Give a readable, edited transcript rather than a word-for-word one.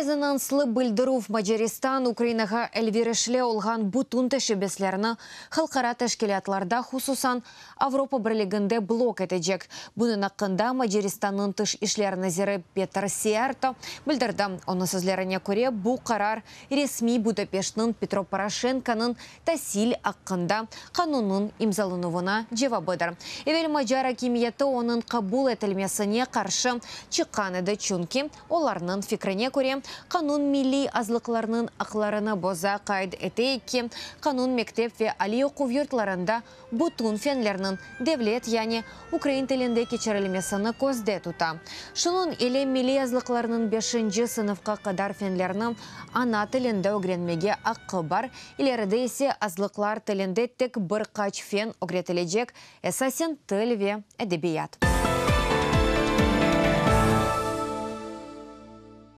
Rezonanslı bildirüv Macaristan Ukrainağa elverişli olğan bütün teşebbüslerni halqara teşkilâtlarda, hususan Avropa Birliginde blok etecek. Bunıñ aqqında Macaristannıñ tış işler naziri Peter Siyarto bildirdi. Onıñ sözlerine köre, bu qarar resmiy Budapeştniñ Petro Poroşenkonıñ tasil aqqında qanunnıñ imzalanuvına cevabıdır. Evel macar akimiyeti onıñ qabul etilmesine qarşı çıqqan edi, çünki, olarnıñ fikrine köre, qanun milliy azlıqlarnıñ aqlarını boza. Qayd eteyik ki, qanun mektep ve aliy oquv yurtlarında bütün fenlerniñ devlet, yani ukrain tilinde keçirilmesini közde tuta. Şunıñ ile milliy azlıqlarnıñ beşinci sınıfqa qadar fenlerni ana tilinde ögrenmege aqqı bar, ileride ise azlıqlar tilinde tek bir qaç fen ögretilecek, esasen til ve edebiyat.